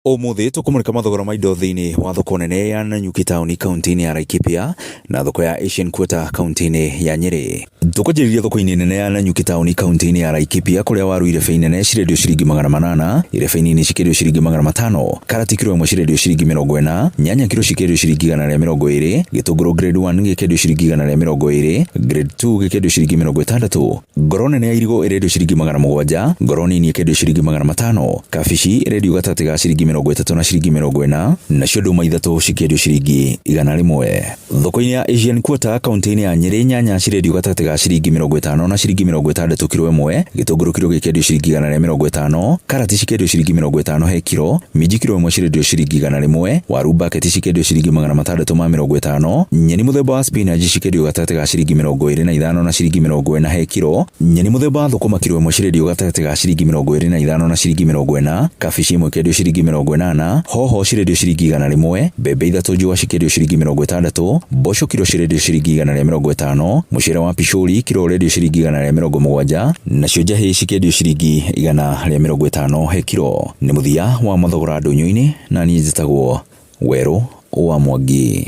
Ũmũthĩ tũkũmũrĩka mathogora ma indo thĩinĩ wa thoko nene ya Nanyuki taũni kaunti-inĩ ya Laikipia na thoko ya Asian Quarter kaunti-inĩ ya Nyĩrĩ. Tũkwanjĩrĩria thoko-inĩ nene ya Nanyuki taũni kaunti-inĩ ya Laikipia kũrĩa waru irebe nene cirendio ciringi 800, irebe nini cikĩendio ciringi 500, karati kiro ĩmwe cirendio ciringi 40, nyanya kiro cikĩendio ciringi 120, gĩtũngũrũ grade 1 gĩkĩendio ciringi 120, grade 2 gĩkĩendio ciringi 60. Ngoro nene ya irigũ ĩrendio ciringi 700, ngoro nini ĩkendio ciringi 500, kabici ĩrendio gatagatĩ ga ciringi 30 na ciringi 40, nacio ndũma ithatũ cikĩendio ciringi 100. Thoko-inĩ ya Asian Quarter kaunti-inĩ ya Nyĩrĩ, nyanya cirendio gatagatĩ ga ciringi 50 na ciringi 60 kiro ĩmwe, gĩtũngũrũ kiro gĩkĩendio ciringi 150, karati cikĩendio ciringi 50 he kiro, minji kiro ĩmwe cirendio ciringi 100, waru baketi cikĩendio ciringi 650, nyeni mũthemba wa spinach cikĩendio gatagatĩ ga ciringi 25 na ciringi 40 he kiro, nyeni mũthemba wa thũkũma kiro ĩmwe cirendio gatagatĩ ga ciringi 25 na ciringi 40, kabici ĩmwe ĩkĩendio ciringi 80, hoho cirendio ciringi 100, mbembe ithatũ njũa cikĩendio ciringi 60, mboco kiro cirendio ciringi 150, mũcere wa picũri kiro ũrendio ciringi 170, nacio njahĩ cikĩendio ciringi 150 he kiro. Nĩ mũthia wa mathogora ndũnyũ-inĩ na niĩ njĩtagwo Werũ wa Mwangi.